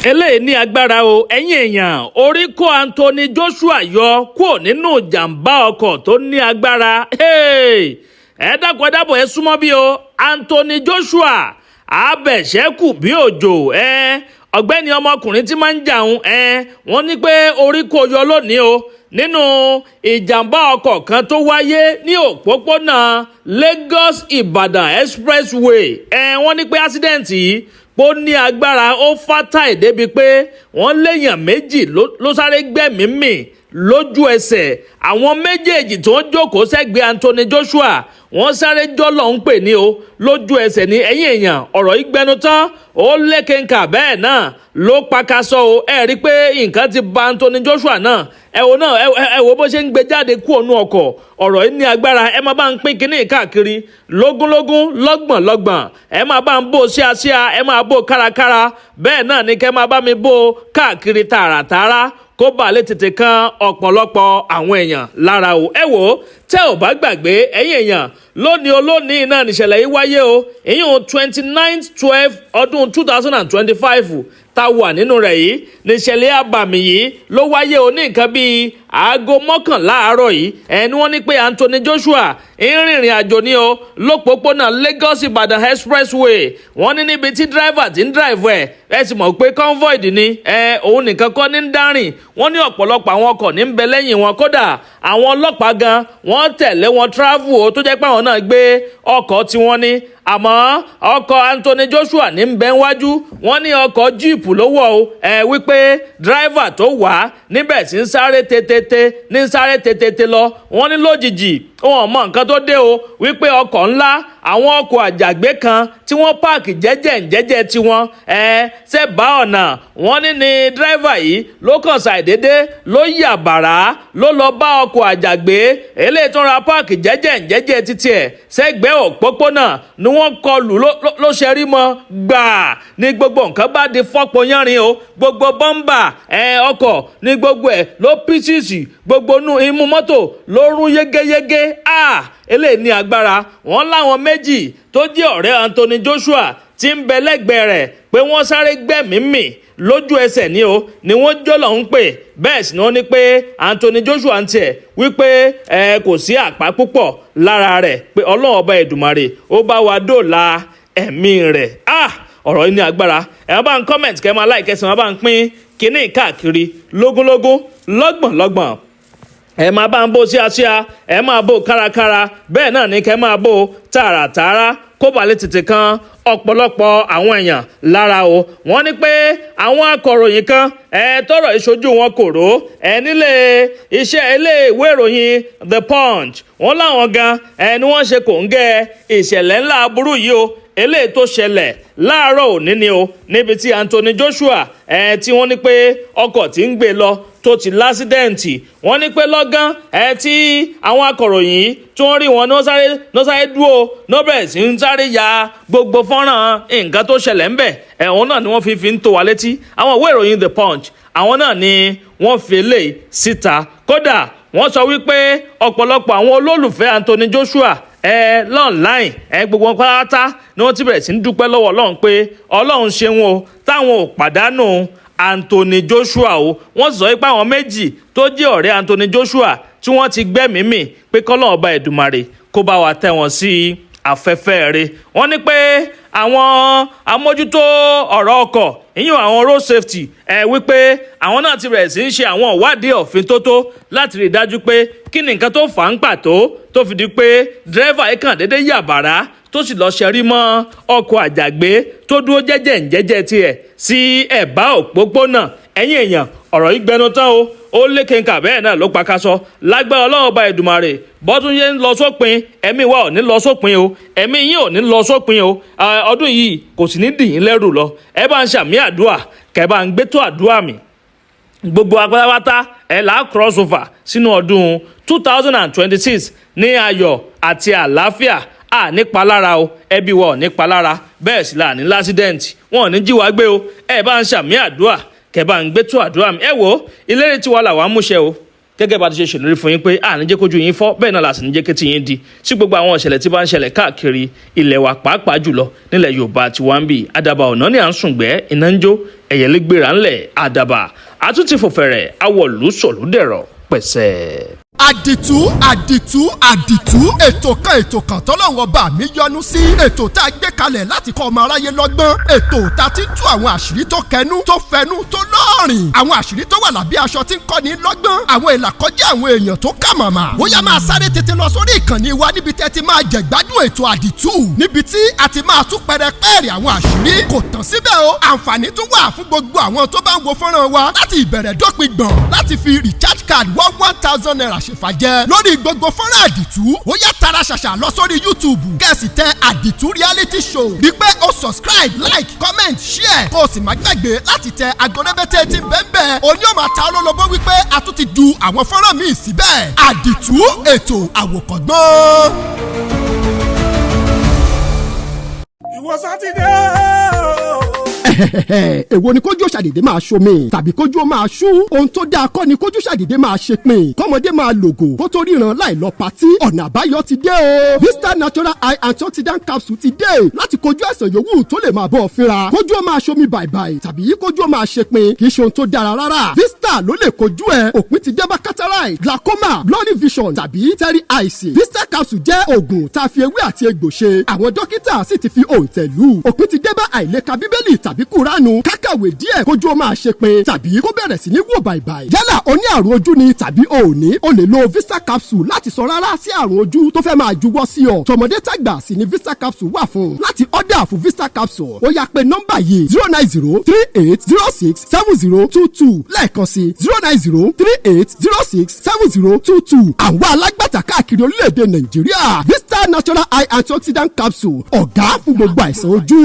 Eléyìí ní agbára o. Ẹ̀yin èèyàn, orí kó Anthony Joshua yọ kúrò nínú ìjàmbá ọkọ̀ tó ní agbára. Ẹ dákun, ẹ dábọ̀, ẹ súnmọ́ bí o. Anthony Joshua abẹ̀ṣẹ́kù bí òjò ẹ, ọ̀gbẹ́ni ọmọkùnrin tí máa ń jàun ẹ, wọ́n ní pé orí kó yọ lónìí o nínú ìjàmbá ọkọ̀ kan tó wáyé ní òpópónà Lagos Ìbàdàn Expressway. Ẹ wọ́n ní pé accident yìí pó ní agbára, ó fatal débi pé wọ́n léèyàn méjì ló sáré gbẹ̀mí mì lójú ẹsẹ̀. Àwọn méjèèjì tó ń jókòó sẹ́gbẹ̀ẹ́ Anthony Joshua, wọ́n sáré jọ́lọ̀ ń pè ní o lójú ẹsẹ̀ ní. Ẹ̀yìn èèyàn, ọ̀rọ̀ yìí gbẹnu tán, ó lékenkà, bẹ́ẹ̀ náà ló pakasọ o. Ẹ rí i pé nǹkan ti ba Anthony Joshua náà. Ẹ wo náà, ẹ wo bó ṣe ń gbé jáde kú ònú ọkọ̀. Ọ̀rọ̀ yìí ní agbára. Ẹ máa bá ń pín kínní káàkiri lógúnlógún, lọ́gbọ̀nlọ́gbọ̀n. Ẹ máa bá ń bò síasíá, ẹ máa bò kárakára, bẹ́ẹ̀ náà ni kẹ́ máa bá mi bò káàkiri tààràtààrà kó bá lè tètè kan ọ̀pọ̀lọpọ̀ àwọn èèyàn lára o. Ẹ wò ó, tẹ́ ò bá gbàgbé, ẹ̀yin èèyàn, lónìí olónìí náà nìṣẹ̀lẹ̀ yìí wáyé o. Ìyún 29/12 ọdún 2025 tá a wà nínú rẹ̀ yìí nìṣẹ̀lẹ̀ àbàmì yìí ló wáyé o, ní nǹkan bíi aago 11 àárọ̀ yìí. Ẹni wọ́n ní pé Anthony Joshua ń rìnrìn àjò ní o lópòpónà Lagos Ìbàdàn Expressway. Wọ́n ní níbi tí driver ti ń drive ẹ̀, ẹ sì mọ̀ pé convoy ni ẹ, òun nìkan kọ́ ní ń dárìn. Wọ́n ní ọ̀pọ̀lọpọ̀ àwọn ọkọ̀ ní ń bẹ lẹ́yìn wọn. Kódà àwọn ọlọ́pàá gan, wọ́n tẹ̀lé wọn travel o, tó jẹ́ pé àwọn náà gbé ọkọ̀ tí wọ́n ní, àmọ́ ọkọ̀ Anthony Joshua ní ń bẹ wájú. Wọ́n ní ọkọ̀ jeep ló wọ̀ o. Ẹ wípé driver tó wà níbẹ̀ sì ń sáré tètè, ní ń sáré tètè lọ. Wọ́n ní lójijì, wọn ò mọ nǹkan tó dé o, wípé ọkọ̀ ńlá, àwọn ọkọ̀ àjàgbé kan tí wọ́n park jẹ́jẹ́ jẹ́jẹ́ tiwọn ẹ sẹ́bàá ọ̀nà. Wọ́n ní driver yìí ló kàn ṣàìdédé ló yà bàrá, ló lọ bá ọkọ̀ àjàgbé eléyìí tó ra park jẹ́jẹ́ jẹ́jẹ́ títí ẹ̀ sẹ́gbẹ́ òpópónà ni wọ́n kọlù ló ṣe rí mọ́ gbà ní gbogbo nǹkan bá di fọ́pọ̀ yánrin o. Gbogbo bumper ẹ ọkọ̀ ní gbogbo ẹ̀ ló pieces, gbogbo inú imú mọ́tò ló rún yégéyégé. A eléyìí ní agbára. Wọ́n láwọn méjì tó jẹ́ ọ̀rẹ́ Anthony Joshua tí ń bẹ lẹ́gbẹ̀ẹ́ rẹ̀ pé wọ́n sáré gbẹ̀mí mì lójú ẹsẹ̀ ní o, ni wọ́n jọ́lọ̀ ń pè. Bẹ́ẹ̀ sì ni wọ́n ní pé Anthony Joshua ń tiẹ̀ wípé ẹ kò sí àpá púpọ̀ lára rẹ̀, pé Ọlọ́run Ọba Èdùmàrè ó bá wa dóòlà ẹ̀mí rẹ̀. Ah, ọ̀rọ̀ yìí ní agbára. Ẹ̀ wọ́n bá ń comment, kẹ́ máa like, kẹ́sì máa bá ń pín kínní káàkiri lógúnlógún, lọ́gbọ̀nlọ́gbọ̀n. Ẹ máa bá ń bó síasíá, ẹ máa bó kárakára, bẹ́ẹ̀ náà ní kẹ́ máa bó tààràtààrà kó bá lè tètè kan ọ̀pọ̀lọpọ̀ àwọn èèyàn lára o. Wọ́n ní pé àwọn akọ̀ròyìn kan ẹ tọrọ ìṣojú wọn kò ró ẹ nílé iṣẹ́ ilé ìwé ìròyìn The Punch, wọ́n láwọn gan ẹ ni wọ́n ṣe kòńgẹ́ ìṣẹ̀lẹ̀ ńlá aburú yìí o, eléyìí tó ṣẹlẹ̀ láàárọ̀ òní ni o, níbi tí Anthony Joshua ẹ tí wọ́n ní pé ọkọ̀ tí ń gbé lọ tó ti l'accident. Wọ́n ní pé lọ́gán ẹ tí àwọn akọ̀ròyìn tí wọ́n rí wọn ní wọ́n sáré dúró, ní wọ́n bẹ̀rẹ̀ sí ń sáré ya gbogbo fọ́nrán nǹkan tó ṣẹlẹ̀ ńbẹ̀. Ẹ̀wọ̀n náà ni wọ́n fi ń tó wa létí. Àwọn ìwé ìròyìn The Punch, àwọn náà ni wọ́n fi eléyìí síta. Kódà wọ́n sọ wípé ọ̀pọ̀lọpọ̀ àwọn olólùfẹ́ Anthony Joshua ẹ l'online ẹ, gbogbo wọn pátá ni wọ́n ti bẹ̀rẹ̀ sí ń dúpẹ́ lọ́wọ́ Ọlọ́run pé Ọlọ́run ṣeun o táwọn ò pàdánù Anthony Joshua o. Wọ́n sì sọ pé àwọn méjì tó jẹ́ ọ̀rẹ́ Anthony Joshua tí wọ́n ti gbẹ́mìí mì, pé kọ́lọ́run Ọba Èdùmàrè kó bá wa tẹ́ wọn sí afẹ́fẹ́ rẹ̀. Wọ́n ní pé àwọn amójútó ọ̀rọ̀ ọkọ̀, ìyún àwọn road safety ẹ, wípé àwọn náà ti bẹ̀rẹ̀ sí í ṣe àwọn ìwádìí òfin tó tó láti rí i dájú pé kí ni nǹkan tó fà á ń pàtó tó fi di pé driver yìí kàn déédéé yàbàrá tó sì lọ́ọ́ ṣẹrí mọ́ ọkọ̀ àjàgbé tó dúró jẹ́jẹ́ ǹjẹ́jẹ́ tiẹ̀ sí ẹ̀bá òpópónà. Ẹ̀yin èèyàn, ọ̀rọ̀ yìí gbẹnu tán o, ó lékenkà, bẹ́ẹ̀ náà ló pakasọ. Lágbára Ọlọ́run Ọba Èdùmàrè, bọ́dún yẹn ń lọ sópin, ẹ̀mí wa ò ní lọ sópin o, ẹ̀mí yín ò ní lọ sópin o. Ọdún yìí kò sì ní dìyín lẹ́rù lọ. Ẹ bá ń ṣàmì àdúrà, kẹ́ bá ń gbé tó àdúrà mi. Gbogbo apátápátá ẹ̀ là á cross over sínú ọdún 2026 ní ayọ̀ àti àlàáfíà. À nípalára o, ẹbí wa ò nípalára, bẹ́ẹ̀ sì là ní l'accident, wọn ò ní jí wa gbé o. Ẹ bá ń ṣàmì àdúrà, kẹ́ bá ń gbé tó àdúrà mi. Ẹ wo ìlérí tiwa làwa múṣẹ o. Gẹ́gẹ́ bá ti ṣe ṣèlérí fún yín pé à ní jẹ́ kójú yín fọ́, bẹ́ẹ̀ náà la sì ní jẹ́ kétí yín di sí gbogbo àwọn ìṣẹ̀lẹ̀ tí bá ń ṣẹlẹ̀ káàkiri ilẹ̀ wa, pàápàá jùlọ nílẹ̀ Yorùbá tí wọ́n ń bì. Àdàbà ọ̀nà ní à ń sùngbẹ́, iná ń jó, ẹ̀yẹ̀lé gbéra ńlẹ̀, àdàbà àtúntì fòfẹ̀rẹ̀ awọ̀lú sọ̀lúdẹ̀rọ̀ pẹ̀sẹ̀. Àdìtú, àdìtú, àdìtú, ètò kan, ètò kan tọ́lọ́run Ọba mi yọ́nú sí. Ètò tá a gbé kalẹ̀ láti kọ́ ọmọ aráyé lọ́gbọ́n, ètò tá a ti ń tú àwọn àṣírí tó kẹnu, tó fẹnu, tó lọ́ọ̀rìn, àwọn àṣírí tó wà lábẹ́ aṣọ tí ń kọ́ni lọ́gbọ́n, àwọn ìlàkọjá àwọn èèyàn tó kà màmá. Ó yá, máa sáré tètè lọ sórí ìkànnì wa níbi tẹ́ ti máa jẹ̀gbádùn ètò Àdìtú, níbi tí a ti máa tú pẹrẹpẹrẹ àwọn àṣírí. Kò tán síbẹ̀ o, àǹfààní tún wà fún gbogbo àwọn tó bá ń wo fọ́nrán wa láti ìbẹ̀rẹ̀ dópin gbọ̀n láti fi recharge card ₦1,000 ṣèfàjẹ́ lórí gbogbo fọ́nrán Àdìtú. Ó yá, tara ṣàṣà lọ sórí YouTube, kẹ́ sì tẹ Àdìtú Reality Show, rí pé o subscribe, like, comment, share, kó o sì má gbàgbé láti tẹ aago rẹ́bẹ́tẹ́ tí ń bẹ́ẹ̀ bẹ́ẹ̀ òní ò máa ta olólobó wípé a tún ti ju àwọn fọ́nrán míì síbẹ̀. Àdìtú, ètò àwòkọ́gbọ́n. Ìwọ Sátidé o. Èwo ni kójú ṣàdédé máa ṣomi tàbí kójú ó máa ṣú? Ohun tó dáa kọ́ ni kójú ṣàdédé máa ṣe pin, kọ́mọdé máa lògò kó tó ríran láì lọ patí. Ọ̀nà àbáyọ ti dé o. Vista Natural Eye Antioxidant Capsule ti dé láti kojú àìsàn yòówù tó lè máa bọ́ ọ fínra. Kójú ó máa ṣomi bàìbàì tàbí kójú ó máa ṣe pin kì í ṣe ohun tó dára rárá. Vista ló lè kojú ẹ. Òpin ti dé bá cataract, glaucoma, blurry vision tàbí teary eyes. Vista capsule jẹ́ oògùn tá a fi ewé àti egbò ṣe. Àwọn dókítà sì ti fi òǹtẹ̀ lù. Òpin ti dé bá àìlèka Bíbélì tàbí Kúránù, kákàwé díẹ̀ kójú ó máa ṣe pin tàbí kó bẹ̀rẹ̀ sí ní wò bàìbàì. Yálà o ní àrùn ojú ni tàbí o ò ní, o lè lo Vista capsule láti sọ rárá sí àrùn ojú tó fẹ́ máa juwọ́ sí ọ. Tọmọdé tàgbà sì ni Vista capsule wà fún. Láti order fún Vista capsule, ó yá, pé nọ́mbà yìí: 09038067022. Lẹ́ẹ̀kan sí: 09038067022. Àwọn alágbàtà káàkiri orílẹ̀-èdè Nàìjíríà. Vista Natural Eye Antioxidant Capsule, ọ̀gá fún gbogbo àìsàn ojú.